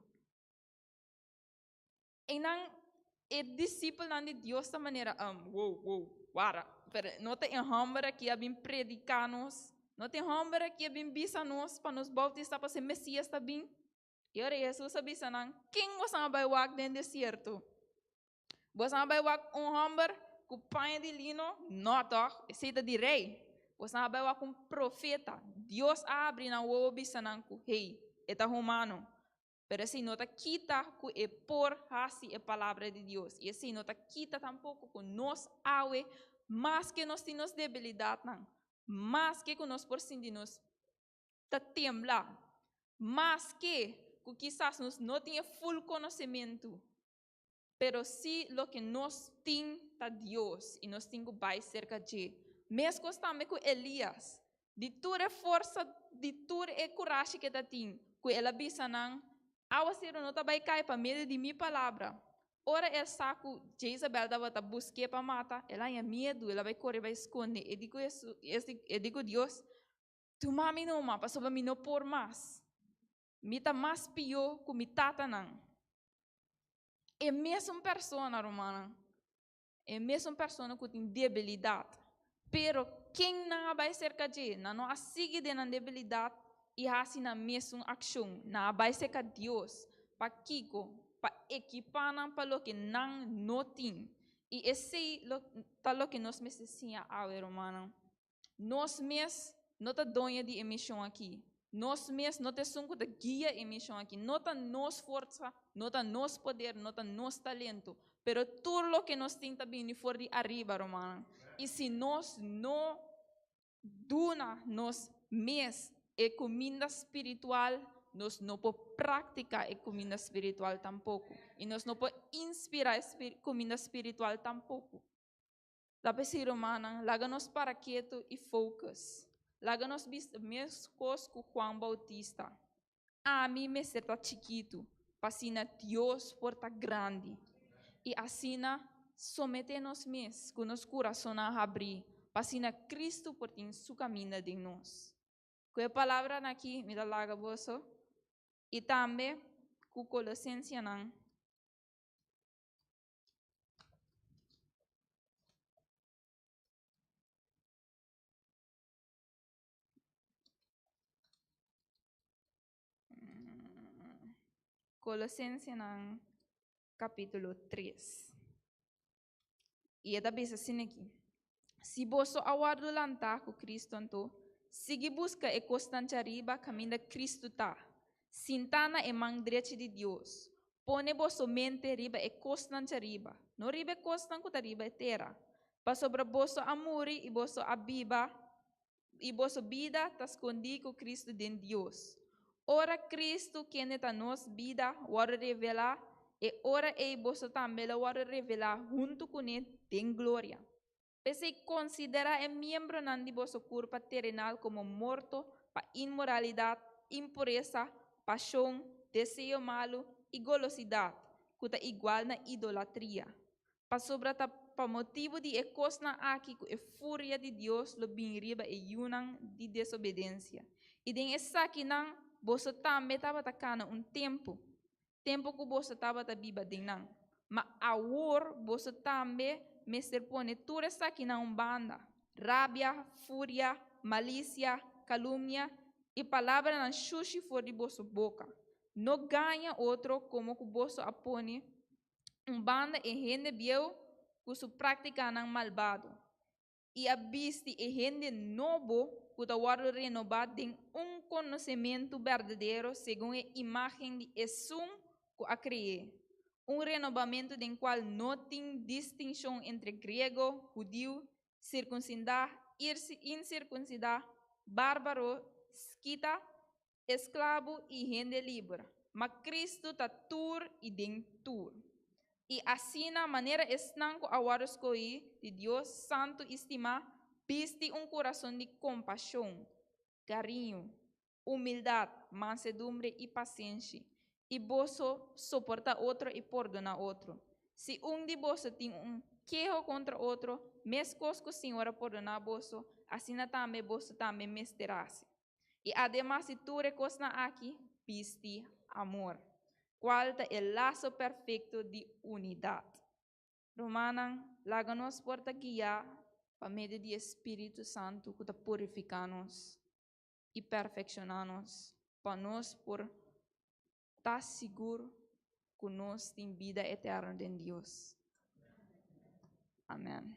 Einan e disipelnan di Dios ta manera, um, wow, wow, wara, pero no ta e hòmber aki a bin prediká nos, no ta e hòmber aki a bin bisa nos pa nos boutisá pasobra e Mesías ta bin. I ora Hesus a bisa nan, Ken boso a bai wak den desierto? Boso a bai wak un hòmber ku paña di lino? No tòg, esei ta di rei. Boso a bai wak un profeta. Dios a habri nan wowo bisa nan ku, Hey, e ta humano. Pero esei no ta kita ku e por hasi e Palabra di Dios. I esei no ta kita tampoko ku nos awe, maske nos tin nos debilidatnan, maske ku nos por sinti nos ta tembla, maske ku kisas nos no tin e ful konosementu, pero si loke nos tin ta Dios i nos tin ku bai serka dje. Meskos tambe ku Elias, di tur e forsa, di tur e kurashi ku e ta tin, ku el a bisa nan, Awaseru no ta bai kai pa medio di mi palabra. Ora el sa ku Jezabel tabata busk'é pa mata, el a haña miedu, el a bai kore bai skonde. E di ku e di ku Dios, Tuma mi numa, pasobra mi no por mas. Mi ta mas pió ku mi tatanan. E mesun persona, rumannan, e mesun persona ku tin debilidat. Pero ken nan a bai serka dje? Nan no a sigui den nan debilidat i hasi nan mesun akshon. Nan a bai serka Dios. Pakiko? Pa ekipá nan pa loke nan no tin. I esei lo ta loke nos mester siña awe, rumannan. Nos mes no ta doño di e mishon aki. Nos mes no ta esun ku ta guia e mishon aki. No ta nos forsa, no ta nos poder, no ta nos talento, pero tur loke nos tin ta bini for di ariba, rumannan. I si nos no duna nos mes e kuminda spiritual, nos no por praktiká e kuminda spiritual tampoko. I nos no por inspirá e kuminda spiritual tampoko. Ta p'esei, rumannan, laga nos para ketu i focus. Laga nos bisa meskos ku Juan Bautista, Ami mester ta chikitu, pa asina Dios por ta grandi. I asina someté nos mes ku nos kurasonnan habrí, pa asina Kristu por tin su kaminda den nos. Ku e palabranan akí mi ta laga boso, i tambe ku Kolosensianan. Kolosensenan kapítulo 3. I e ta bisa asina aki, Si boso a wòrdu lantá ku Kristu anto, sigui buska e kosnan djariba kaminda Kristu ta, sintá na e man drechi di Dios. Pone boso mente riba e kosnan djariba, no riba e kosnan ku ta riba e tera. Pasobra boso a muri i boso a biba i boso bida ta skondí ku Kristu den Dios. Ora Kristu, kende ta nos bida, wòrdu revelá, e ora ei boso tambe lo wòrdu revelá huntu kuné den gloria. P'esei konsiderá e miembronan di boso kurpa terenal komo morto pa inmoralidat, impuresa, pashon, deseo malu i golosidat, ku ta igual na idolatria. Pasobra ta pa motibu di e kosnan aki ku e furia di Dios lo bin riba e yunan di desobedensia. I den esakinan boso tambe tabata kana un tempu, tempu ku boso tabata biba den nan. Ma awor boso tambe mester pone tur esakinan un banda, rabia, furia, malisia, kalumnia i palabranan shushi for di boso boka. No gaña otro komo ku boso a pone un banda e hende bieu ku su práktikanan malbado i a bisti e hende nobo ku ta wòrdu renobá den un konosementu berdadero segun e imágen di Esun ku a kre'é, un renobamentu den kual no tin distinshon entre griego, hudiu, sirkunsidá, insirkunsidá, bárbaro, skita, Esklabu i hende liber, ma Kristu ta tur i den tur. I asina, manera esnan ku a wòrdu skohí di Dios santu i stimá, bisti un kurason di kompashon, kariño, humildat, mansedumbre i pasenshi, i boso soportá otro i pordoná otro. Si un di boso tin un keho kontra otro, meskos ku Señor a pordoná boso, asina tambe boso tambe mester hasi. I ademas di tur e kosnan aki, bisti amor, kual ta e laso perfekto di unidat. Rumannan, laga nos por ta guiá pa medio di e Spiritu Santu ku ta purifiká nos i perfekshoná nos, pa nos por ta sigur ku nos tin bida eterno den Dios. Amèn.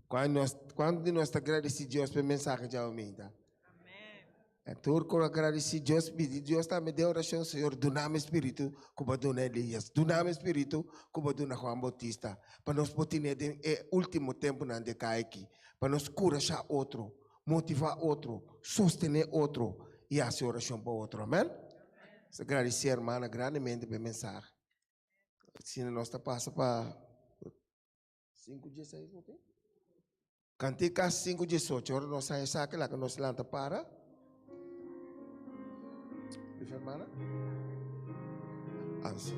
Cuando nos, cuando di nos ta agradeci Dios pa e mensahe djawe meinta? E tur ku agradeci Dios, pidi Dios tambe den oracion, Señor, dunami spiritu ku bo a duna Elias, dunami spiritu ku bo a duna Juan Bautista, pa nos por tene den e ultimo tempunan di e kai aki, pa nos kurashá otro, motivá otro, sostené otro i hasi orashon pa otro. Amèn? Nos ta gradisé hermana grandemente pa e mensahe. Asina nos ta pasa pa 5:16 no tin? Kantika 5:18 ora nos haña esaki laga nos lanta para. Lief hermana? Ansi.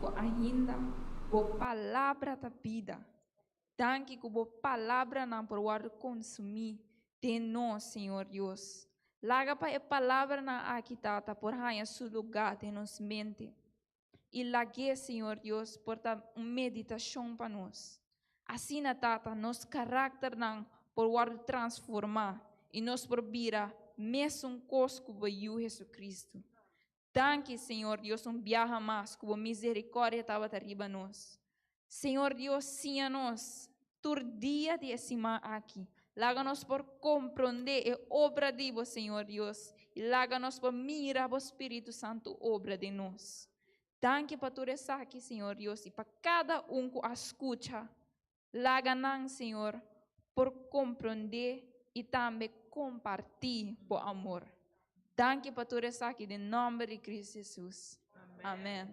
ku ainda Bo palabra ta bida. Danki ku Bo palabranan por wòrdu konsumí den nos, Señor Dios. Laga pa e palabranan aki, Tata, por haña su lugá den nos mente. I lag'é, Señor Dios, por ta un meditashon pa nos. Asina, Tata, nos karakternan por wòrdu transformá i nos por bira mesun kos ku Bo Yu Jesucristo. Danki, Señor Dios, un biaha mas ku Bo miserikòrdia tabata riba nos. Señor Dios, siña nos tur dia di e siman aki. Laga nos por komprondé e obra di Bo, Señor Dios, i laga nos por mira Bo Spiritu Santu obra den nos. Danki pa tur esaki, Señor Dios, i pa kada un ku a skucha. Laga nan, Señor, por komprondé i tambe kompartí Bo amor. Danki pa tur esaki den nòmber di Kristu Hesus. Amèn.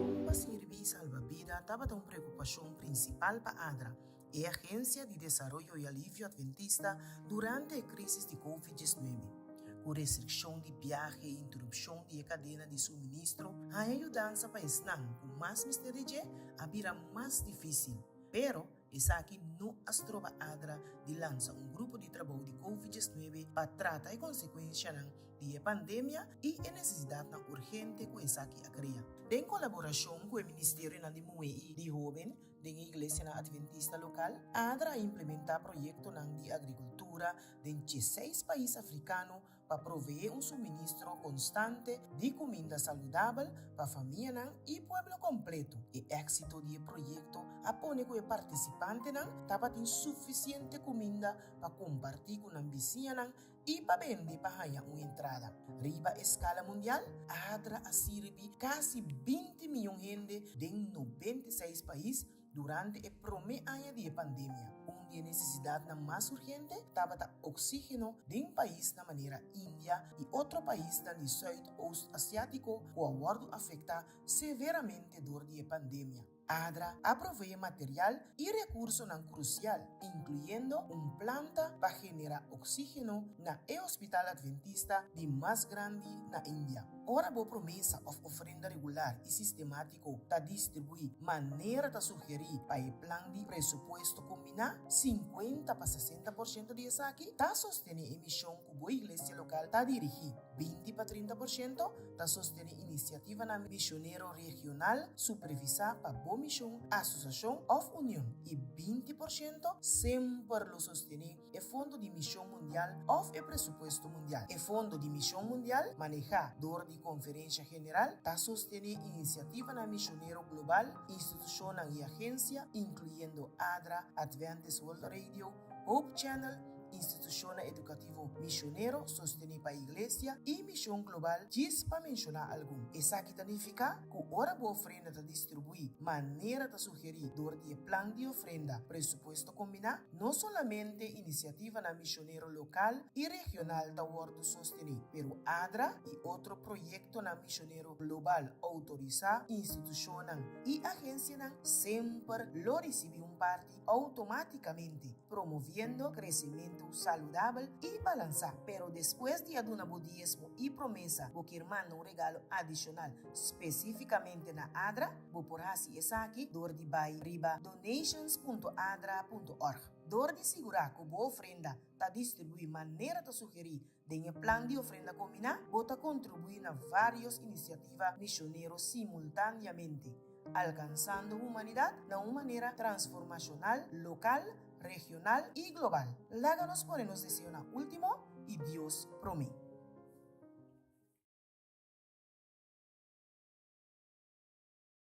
Kon pa sirbi i salba bida tabata un preokupashon prinsipal pa ADRA, e agensia di desaroyo i alivio adventista, durante e krísis di Covid 19. Ku restrikshon di biahe i interupshon di e kadena di suministro, haña yudansa pa esnan ku mas mester di dje a bira mas difísil. Pero, Esaki no a stroba ADRA di lansa un grupo di trabou di Covid 19 pa trata e konsekuenshanan di e pandemia i e nesesidatnan urgente ku esaki a krea. Den kolaborashon ku e ministerionan di muhé i di hóben den e iglesianan adventista lokal, ADRA a implementá proyektonan di agrikultura den dieseis pais afrikano pa proveé un suministro konstante di kuminda saludabel pa famianan i pueblo kompleto. E éksito di e proyekto a pone ku e partisipantenan tabatin sufisiente kuminda pa kompartí ku nan bisiñanan i pa bende pa haña un entrada. Riba eskala mundial, ADRA a sirbi kasi 20 miyon hende den 96 pais Durante e promé aña di e pandemia, un di e nesesidatnan mas urgente tabata oksígeno den paisnan manera India i otro paisnan di Sùit-Oost Asiátiko ku a wòrdu afektá severamente dor di e pandemia. ADRA a proveé material i rekursonan krusial, inkluyendo un planta pa generá oksígeno na e hospital adventista di mas grandi na India. Ora bo promesa òf ofrenda regular i sistemátiko ta distribuí manera ta sugerí pa e plan di presupuesto kombiná, 50 pa 60% di esaki ta sostené e mishon ku bo iglesia lokal ta dirigí, 20 pa 30% ta sostené inisiativanan mishonero regional supervisá pa bo mishon, asosiashon òf union, i 20% semper lo sostené e Fondo di Mishon Mundial òf e Presupuesto Mundial. E Fondo di Mishon Mundial, manehá dor di Konferensha General, ta sostené inisiativanan mishonero global, institushonnan i agensia, inkluyendo ADRA, Adventist World Radio, Hope Channel, institushonnan edukativo mishonero sostené pa Iglesia i Mishon Global, djis pa menshoná algun. Esaki ta nifiká ku ora bo ofrenda ta distribuí manera ta sugerí dor di e plan di ofrenda Presupuesto Kombiná, No solamente inisiativanan misionero lokal i regional ta wòrdu sostené, pero ADRA i otro proyektonan misionero global outorisá, institushonnan i agensianan semper lo risibí un parti outomátikamente, promoviendo kresementu saludabel i balansá. Pero despues di a duna bo diesmo i promesa, bo kier manda un regalo adishonal spesífikamente na ADRA? Bo por hasi esaki dor di bai riba donations.adra.org. Dor di sigurá ku bo ofrenda ta distribuí manera ta sugerí den e plan di ofrenda kombiná, bo ta kontribuí na vários inisiativa misionero simultáneamente, alkansando humanidat na un manera transformashonal lokal, regional i global. Laga nos pone nos deseonan último i Dios promé.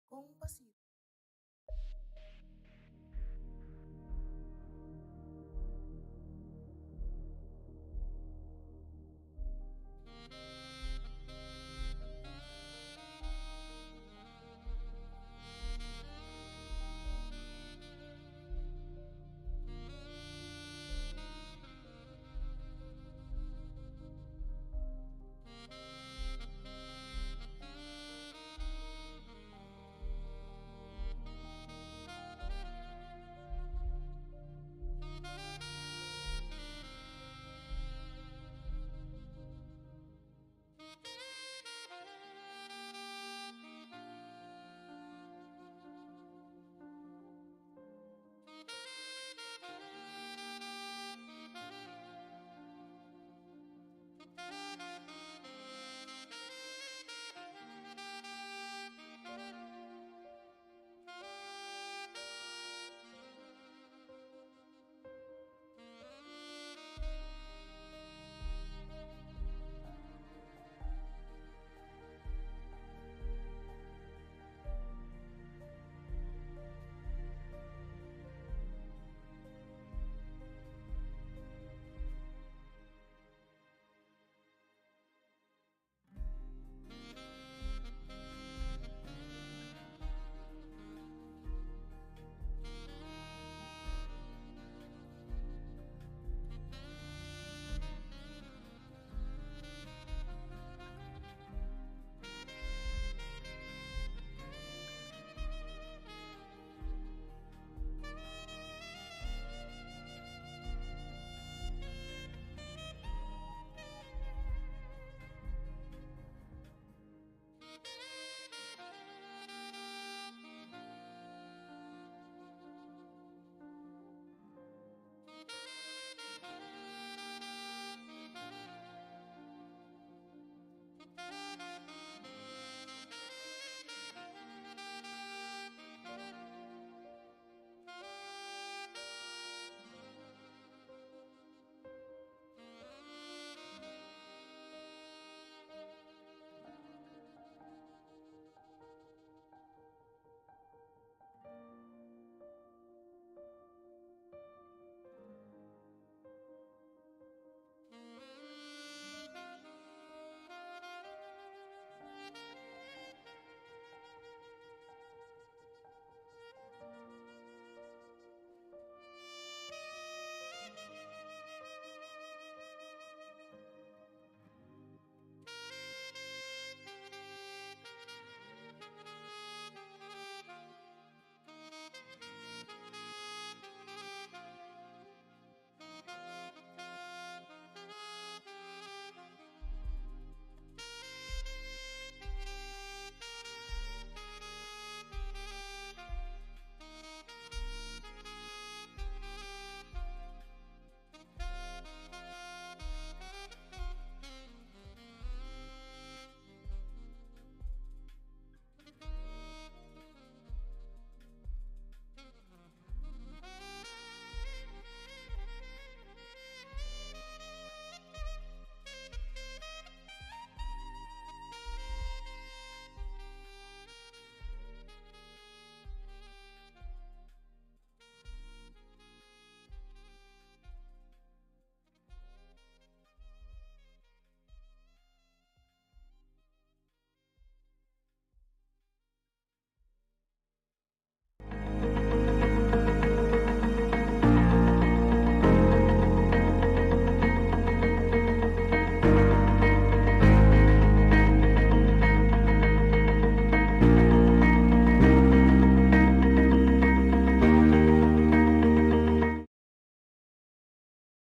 Kon pa sirbi.